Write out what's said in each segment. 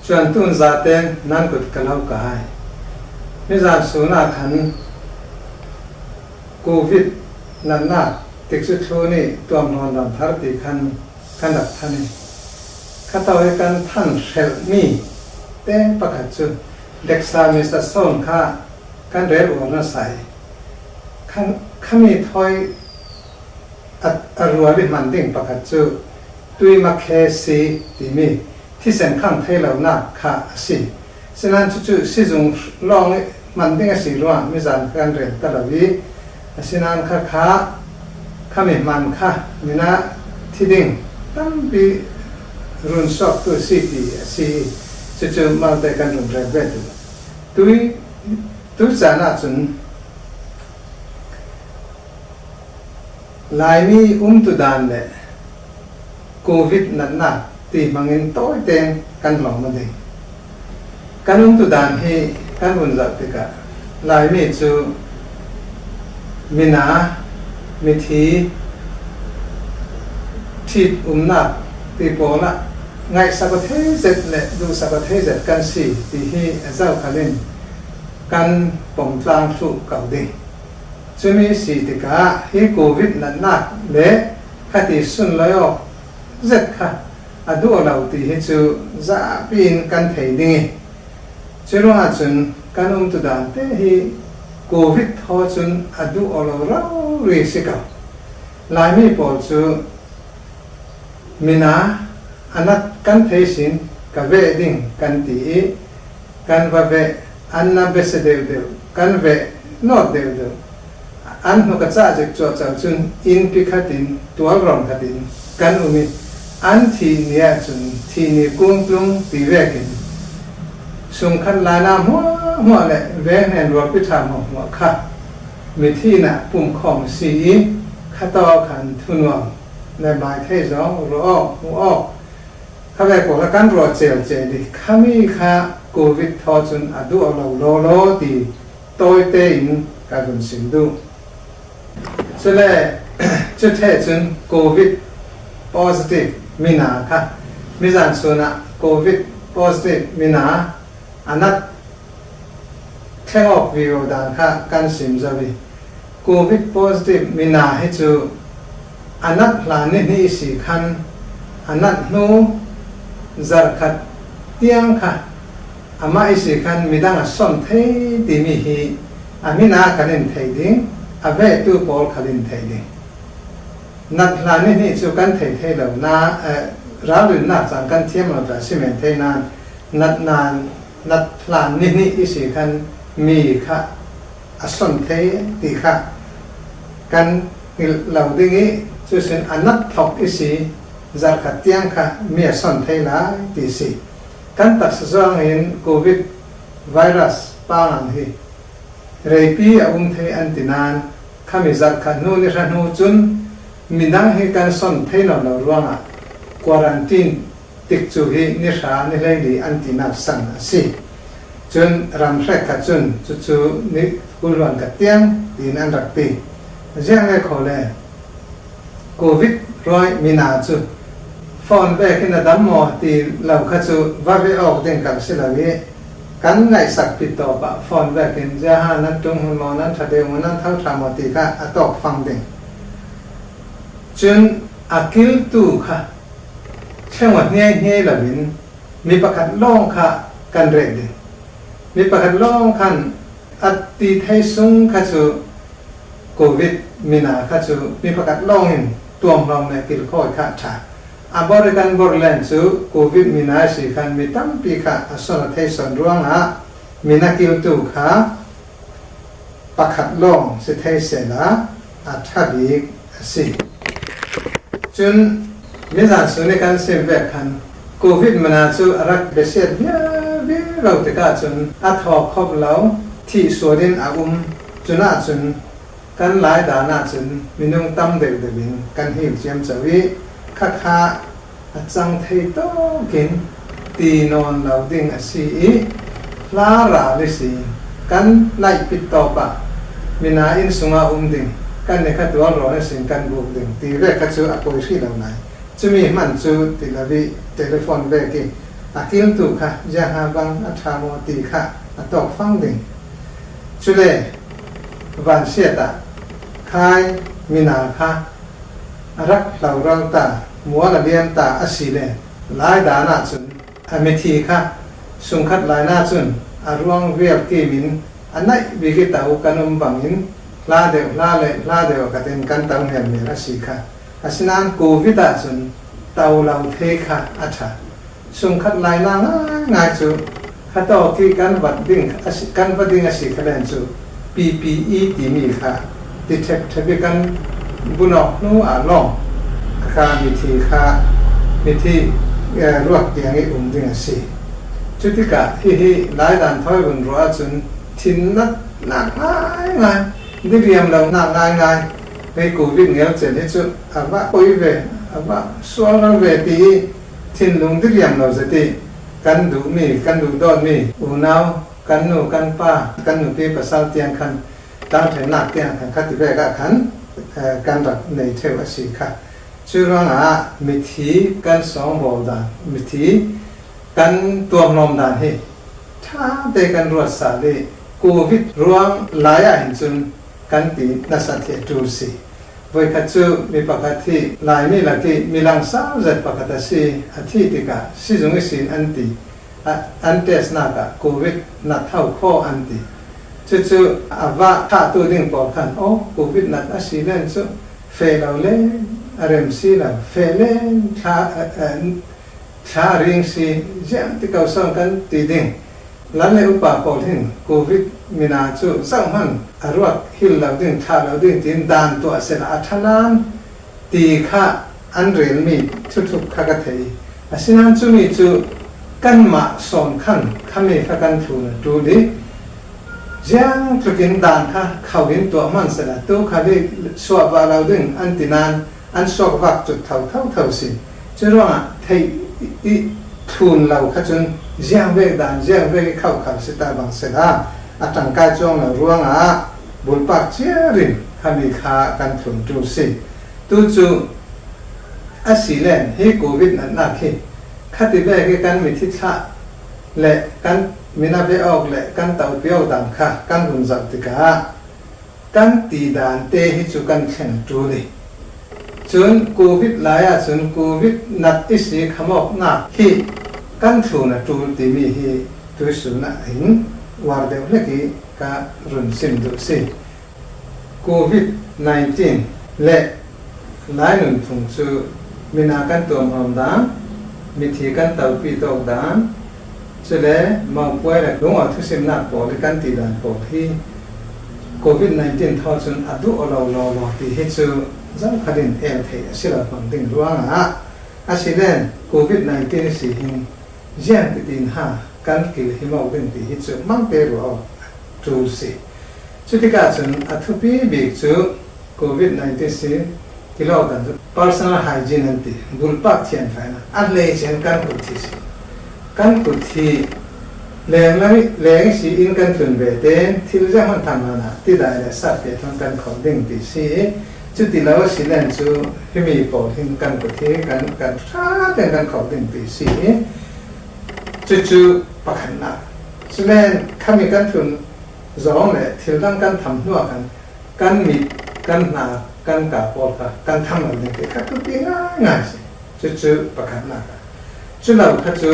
Cuantun zaten nan kut ka lo kai. Nizan sun ah khan Covid natnak tikcu thlu nih tuamhlawn ram thar ti khan kan rak than i khato i kan than hrelhmi te pakhat cu dexamethasone kha kan rel uar nasa i khami thoi a rual i hman ding pakhat cu tuimakhe si timi thisen khang thei lonak kha a si. Sinain cucu sizung lawng i hman ding a si ruangah mizan kha kan rel ta lo i asinain khakha khami hman kha mina thi ding tampi run sawktu si ti a si i cucu malte kan run rel ve tu. Tui tu caan ahcun Laimi umtu dan le Covid natnak ti hmangin tawi tein kan lawm a ding. Kan umtu dan hi kan vun zoh tikah Laimi cu mina, mithi, ṭhit umnak ti pawl ah ngaihsak a thei zet le duhsak a thei zet kan si ti hi a zohkhal in kan pomtlang thluh ko ding. Cumi si tikah hi Covid natnak le khati sunlawi awk zet kha a duh lo ti hi cu zapi in kan thei ding i cu ruangah cun kan umtu dan te hi Covid thaw cun a duh aw lo rori si ko. Laimi pawl cu mina a nat kan thei sin ka veh ding kan ti i kan va veh an na bese deuhdeuh kan veh nawt deuhdeuh an hnuk a cah zik cuahcah cun innpi khat in tualram khat in kan um i an thih ni ahcun thih ni kungtlung ti vek in sungkhat lana hmuahhmuah le venghnen rualpi ṭha hmuahhmuah kha mithi nah pumkhawm si i khataw khan thunuam le maithei zong ruah awk hmuh awk kha ve ko kan ruah celcel i khami kha Covid thaw cun a duh lo lawlaw ti tawite in ka vun sim duh. Cule cuthe cun Covid positive mina kha mizan chun ah Covid positive mina anat thlengawk vivo dan kha kan sim zo i Covid positive mina hi cu anat hlan ni hnih si khan anat hnu zarkhat tiang kha Amah i si khan midang a sawm thei timi hi a min ah kan in theih ding, a vehtu pawl khal in theih ding. Nat hlan ni hnih cu kan thei thei lo na ralrinnak caan kan thiam lo dah si men thei nain nat nan nat hlan ni hnih i si khan mi kha a son thei ti kha kan hngilh lo ding i cusin a nat thok i si zarkhat tiang kha mi a son thei lai ti si. Kan taksa zong in Covid virus pangang hi reipi a um thei an ti nain khami zarh khat hnu ni hra hnu cun midang hi kan son thei lo lo ruangah quarantine tik cu hi ni hra ni 14 an tinak san a si. Cun ramhrek kha cun cucu ni kulluan ka tiang tiin an rak ti. Ziang le kho le Covid ruai mina cu phone pek in a dam maw ti lo kha cu va ve awk ding kan si lo i kan ngaihsak pi tawp ah phone pek in ziaha nan tung hun maw nan ṭha deuh maw nan tho ṭha maw ti kha a tawk fang ding. Cun a kiltu kha thlengwa hniai hniai loin mi pakhat lawng kha kan reh ding. Mi pakhat lawng khan a ti thei sung kha cu Covid mina kha cu mi pakhat lawng in tuamhlawm le kilkhawi kha a ṭha. A bor i kan bor len cu Covid mina a si khan mi tampi kha a son a thei son ruangah mina kiltu kha pakhat lawng si thei sehla a ṭha bik a si. Cun nizan sun i kan sim vek khan Covid mina cu a rak biasiat vialte lo tikah cun a thaw khop lo, thih sual in a um. Cun ahcun kan Lai daan ahcun minung tam deuhdeuh in kan hil ciamco i khakha a cang thei tawkin ti nawn lo ding a si i hla ral i si kan naihpit tawp ah mina inn sungah um ding kan i kha tual rawn a sin kan buk ding ti ve kha cu a poi hrih lo lai. Cumi hmanh cu ti lo i telephone vek i. A kiltu kha ziangha bang a ṭha maw ti kha a tawkfang ding. Cule vansiat ah khai mina kha a rak hloral ta, mual a liam ta a si le lai dan ahcun a mithi kha sungkhat lai nacun a ruang vial tim in a naih bik i to kan um bangin hla deuh hla le hla deuh khat in kan to ngelmel a si kha. Asinain COVID ahcun to lo the kha a ṭha. Sungkhat lai na ngaingai cu kha khi kan vat ding kan va ding a si kha len cu PPE timi kha ti ṭhepṭhep i kan bunawk hnu ah lawng kha mithi kha mithi ruak tiang i um ding a si. Cu tikah hihi Laidan thawi vun ruah ahcun thin nat nak ngaingai, diriam lo nak ngaingai hei COVID ngelcel hi cu a va poi ve, a va sual ral ve ti i thinlung diriam lo zeti kan duhmi, kan duhdawtmi unau, kan nu, kan pa, kan nupi pasal tiang khan tlangṭhennak tiang khan kha ti vek ah khan kan rak nei ṭheu a si kha. Cu ruangah mithi kan sawngbawl dan, mithi kan tuamhlawm dan hi ṭha te kan ruat sal i COVID ruang lai ah hin cun kan ti nasat hi a ṭul si. Voikhat cu mi pakhat hi Laimi lak i mi langsar zet pakhat a si. A thih tikah sizung i sin an ti. An testnak ah COVID nat hau khaw an ti. Cucu a va thahtu ding pawl khan, aw COVID nat a si len cu fe lo le a rem si lo, fe len thla thla ring si ziang ti ko song kan ti ding. Lan le upa pawl hin Covid mina cu zohhmanh a ruak hil lo ding thlah lo ding tiin dan tuah sehla a ṭha nain ti kha an relmi thuthup kha ka thei. Asinain cumi cu kanmah sawm khan khami kha kan thlun a ṭul i ziang tluk in dan kha kho in tuah hmanh sehla tu kha li suah va lo ding an ti nain an suakvak cu tho tho tho si. Cu ruangah theih i thlun lo kha cun ziang vek dan ziang vek i kho khal si ta bang sehla a ṭangkai cuang lo ruangah bulpak ciar in khami kha kan thlun ṭu si. Tu cu a si len hi COVID natnak hi khati vek i kan mithi thlah le kan mina ve awk le kan topi awk dang kha kan hun zoh tikah kan ti dan te hi cu kan thleng ṭul i cun COVID lai ahcun COVID nat i si khamawknak hi kan thlun a ṭul timi hi tuisun ah hin uar deuh hlek i ka run sim duh si. COVID-19 le Lai nunphung cu mina kan tuamhlawm dang, mithi kan topi tawk dang, cule maupuai le lungawh thusimnak pawl i kan ti dan pawl hi COVID-19 thaw cun a duh lo lawlaw ti hi cu zohkhat in el theih a si lo hmang ding ruangah a si len COVID-19 si hin ziang titin ha kan kil hi mo ding ti hi cu mang te ruah awk a ṭul si. Cutikah cun a thupi bik cu COVID-19 si tilo dan cu personal hygiene an ti. Bulpak thianfainak a hleice kan kut hi si. Kan kut hi leng leng si in kan tlun ve te thil zeihmanh tham hlan ah tidai le sat te thon kan kho ding ti si. Cuti lo si len cu himi pawl hin kan kut hi kan kan tha ten kan kho ding ti si. Cucu pakhatnak. Culen khami kan tlun zawng le thil dang kan tham hnu ah khan kan mit, kan hna, kan ka pawl kha kan tham lo ding ti kha tupi ngaingai si. Cucu pakhatnak ah. Cu lo kha cu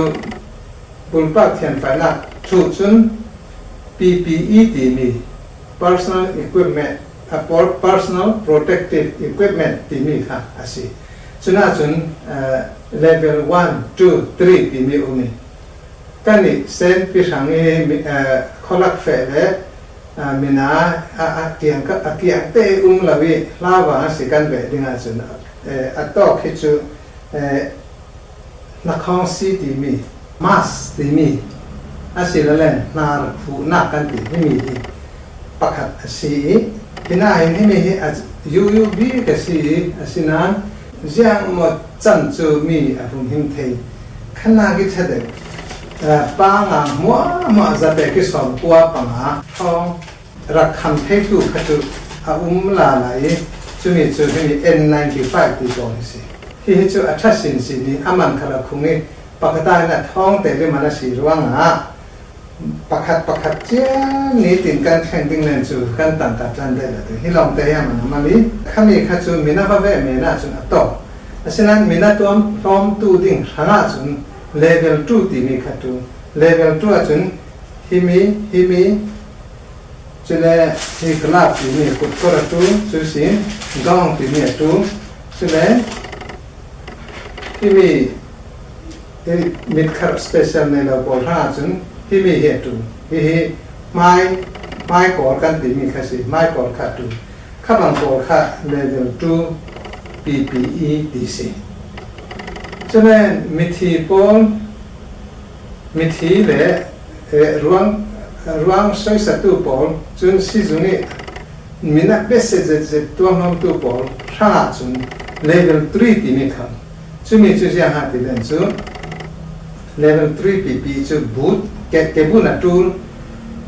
pumpak thianfainak thuh cun PPE timi personal equipment personal protective equipment timi kha a si. Cuna cun level 1, 2, 3 timi um i kan i sen pihrang i kholak feh le mina a tiang a kiang te um lo i hlava a si kan veh ding ahcun a tawk hi cu hnakhawng si timi mask timi asilole hnar khuhnak kan ti himi hi pakhat a si i hina hin himi hi UUB ka si i asinain ziang maw can cu mi a hung him thei khana ki thadek pa nga hmuahhmuah zape ki sawm kua panga thawng rak kham theitu kha cu a um la lai i cumi cu himi N95 ti pawl hi si. Hihi cu a ṭha sinsin i a man kha la khung i Pakhat ah hin a thawng te liman a si ruangah pakhat pakhat cia nitin kan thleng ding len cu kan tangka tlan deh la hi lawng te hi man amal i khami kha cu mina va ve men ahcun a tawk. Asinain mina tuam hlawmtu ding hrang ahcun level 2 timi kha tu level 2 ahcun himi himi cule hi glove timi kutkor a tu cu si gong timi a tu cule himi mitkharh special nei lo pawl hna ahcun himi hi a tu. Hihi hmai hmaikawl kan timi kha si. Hmaikawl kha a tu. Kha bang pawl kha level 2 PPE ti si. Cunen mithi pawl mithi le ruang ruang soisatu pawl cun sizung i minak biasezetzet tuahmamtu pawl hrang ahcun level 3 timi kha Cumi cu ziah hnga ti len cu level 3 pipi cu boot kebun a tul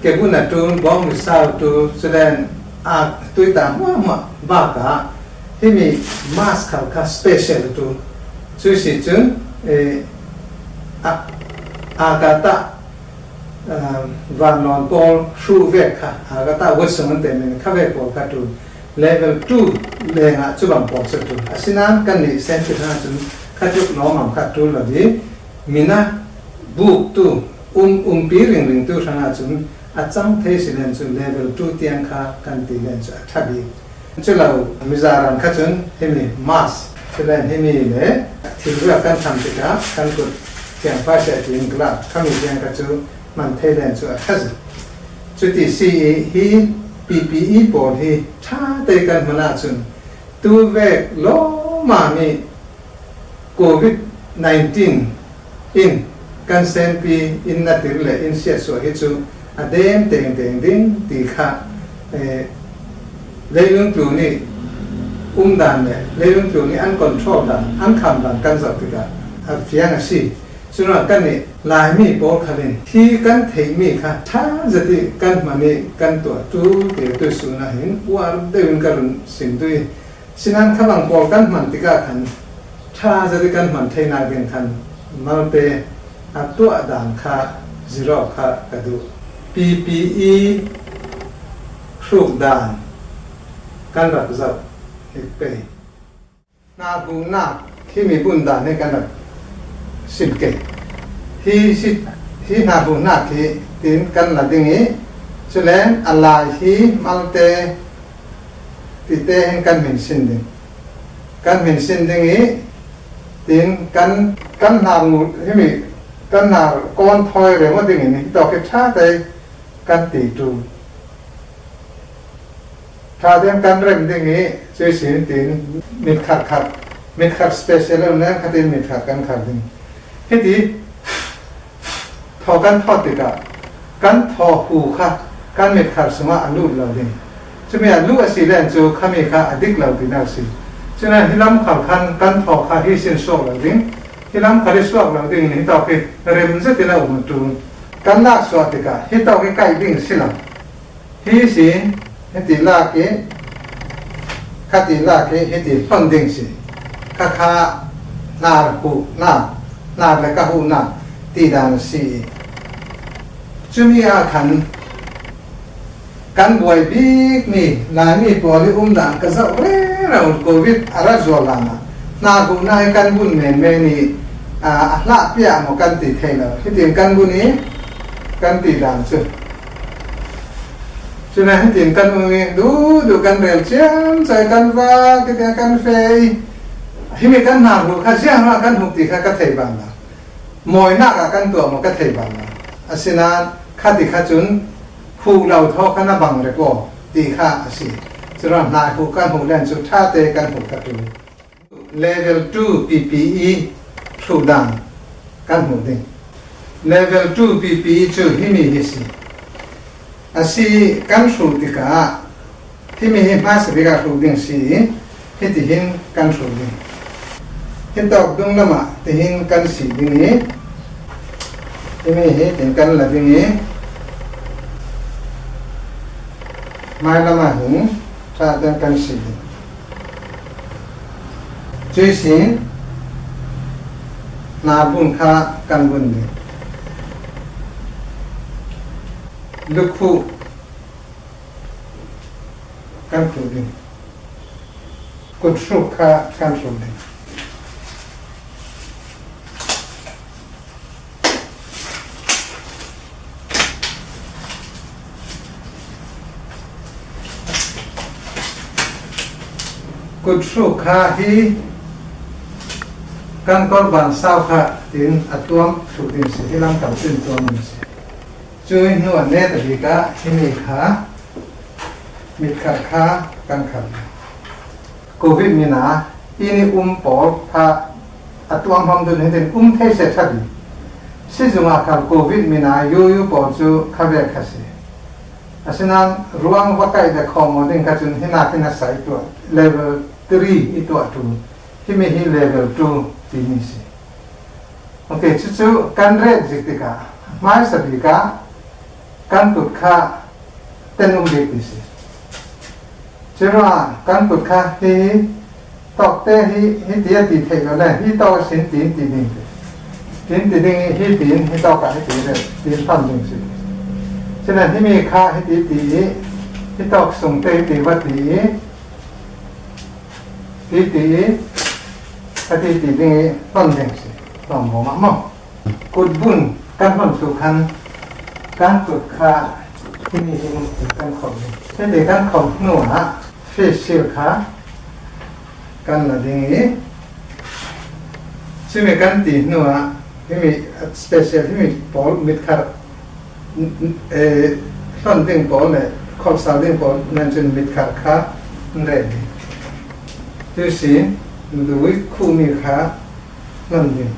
kebun a tul bawng misau tul culen a tuita hmuahhmuah bak ah himi mask khal kha special a tul. Cu si cun agata vanlawn pawl hru vek kha agata wetsung an te men kha ve pawl kha tul. Level 2 lengah cu bang pawl cu ṭul. Asinain kannih Century hna cun kha tluk lawngmang kha ṭul lo i mina buktu um umpi ringringtu hrangah cun a cang thei si len cu level 2 tiang kha kan ti len cu a ṭha bik. Culo mizaran kha cun himi mask culen himi le thilruak kan tham tikah kan kut thiangfai seh tiin glove khami tiang kha cu hman thei len cu a ṭha zik. Cuti si i hi PPE pawl hi ṭha te kan hman ahcun tuvek lawmmam i COVID-19 in kan senpi in na tir le in siatsuah hi cu a dem tengteng ding ti kha leilung tlu nih um dan le leilung tlu nih an control dan an kham dan kan zoh tikah a fiang a si. Curuang kan nih Laimi pawl kha nih hi kan theihmi kha ṭha zet i kan hman i kan tuah tu ti tuisun ahhin uar deuh in ka run sim duh i sinan kha bang pawl kan hman tikah khan ṭha zet i kan hman theinak ding khan malte a tuah dan kha zero kha ka duh. PPE hruk dan kan rak zoh hnik pei. Hna hi miphun dah nih kan rak simke. Hi si hi hna huhnak hi tin kan la ding i culen a lai hi malte tite hin kan min sin ding. Kan min sin ding i tin kan kan hnar ngu himi kan hnar kawn thoi remo ding in hi to khi tha te kan ti tu. Ṭha tein kan remh ding i cuisin tiin mit khat mit khat special um le khatin mit khat kan khar ding. Hiti thaw kan thawt tikah kan thaw hu kha kan mit khar sungah a lut lo ding. Cumi a luh a si len cu khami kha a dik lo tinak a si. Cunain hi lam khal khan kan thaw kha hi sin suak lo ding. Hi lam khal i suak lo ding in hi tawk hi rem zetin a um a ṭul. Kan lak suah tikah hi tawk hi kaih ding si lo. Hi si hiti lak i khati lak i hiti hlonh ding si. Khakha hnar huh nak, hnar le ka huh nak ti dan a si i cumi ah khan kan buai bikmi Laimi pawl i umdan ka zoh rero COVID a rat zual hlan ah hnar huhnak hi kan bun menmen i a hlah piah maw kan ti thei lo. Hitin kan bun i kan ti dan cu Cuna hitin kan um i du du kan rel ciam cai kan va ka kan fei himi kan hna hu kha ziang ah kan huk ti kha ka thei bal la mawinak ah kan tuah maw ka thei bal la asinain kha ti kha cun hu lo thaw kha na bang re ko ti kha a si cura hna hu kan hu len cu tha te kan hu ka tu Level 2 PPE thludan kan hmuh ding. Level 2 PPE cu himi hi si. Asi kan hruh tikah himi hi hmasa bik ah hruh ding si i hitihin kan hruh ding. Hi tawk dung lam ah tihin kan si ding i himi hi tin kan la ding i hmailam ah hin ṭha ten kan si ding. Cuisin Hna-bun kha kan bun ding. Lukhuh kan khuh ding. Kuthruk kha kan hruk ding. Kuthruk kha hi kan korban sau kha tiin a tuam thluk ding si hi lamkal cun tuam ding si. Cu hnu ah net a bik ah himi kha mitkhar kha kan khar. Covid mina inn i um pawl kha a tuanghmang dun hin um thei se ṭhat i sizung ah khan Covid mina yu pawl cu kha ve kha si. Asinain ruang va kaih le khawng ding kha cun hinak hin a sai tuah level 3 i tuah tu himi hi level 2 timi si. Okay, cucu kan ret zik tikah hmaisa bik ah kan kut kha ten um bik ti si. Curuangah kan kut kha hi tawkte hi hi ti a ti theih lo le hi tawk sin tiin ti ding ti. Tin ti ding i hi tiin hi tawk ah hi ti le tiin hlam ding si. Cunan himi kha hi ti ti i hi tawk sung te hi ti va ti i ti ti i a ti ti ding i hlam ding si. Hlam bo ma maw. Kut bun kan hman thlu khan kan kut kha himi hin kan khomh ding. Hiti kan khomh hnu ah face shield kha kan la ding i cumi kan ti hnu ah himi special himi pawl mitkhar hlonh ding pawl le khopsau ding pawl nan cun mitkhar kha an rel ding. Tusi lui khuhmi kha hman ding.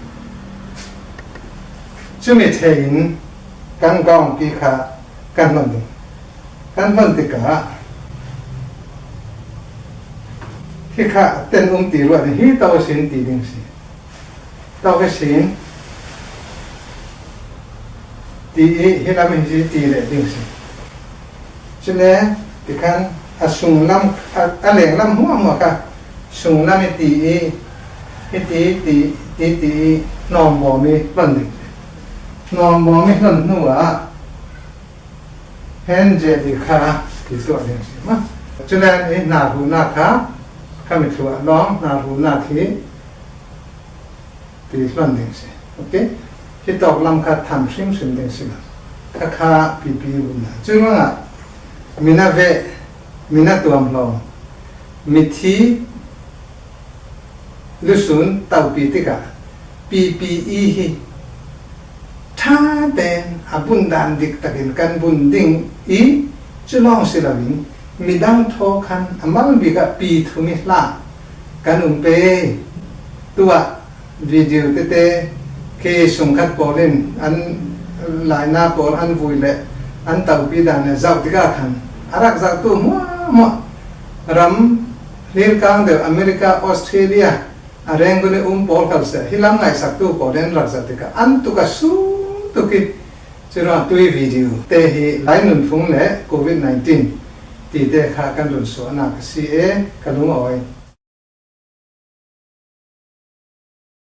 Cumi thei in kan gawngpi kha kan hman ding. Kan hman tikah hikha ten um ti ruah ding hi to sin ti ding si. To ke sin ti i hi lam hi ti le ding si. Cune tikhan a sung lam a leng lam hua hua ka sung lam i ti i hi ti ti ti ti i hnawm bawm i hlonh ding si. Hnawm bawm i hlonh hnu ah hen jeli kha ti tuah ding si ma. Culen i hna ruhnak kha kha mi thlu ah lawng hna ruhnak hi ti hlonh ding si. Okay? Hi tawk lam kha tham hrimhrim ding si lo. Khakha pipi um na. Cu ruangah mina veh, mina tuamhlawm, mithi lusun topi tikah PPE hi ṭha tein a bundan dik takin kan bun ding i cu lawng si loin midang thaw khan a mal bik ah pi thum i hlah kan um pe tuah video tete khi sungkhat pawl in an laina pawl an vui le an topi dan le zoh tikah khan a rak zohtu hmuahhmuah ram hlirkang deuh America, Australia a Rangoon i um pawl kal seh hi lam ngaihsaktu pawl in rak zoh tikah an tuk a sum tuk i curuang tui video te hi Lai nunphung le COVID-19 ti te kha kan run suahnak a si e ka lung a awi.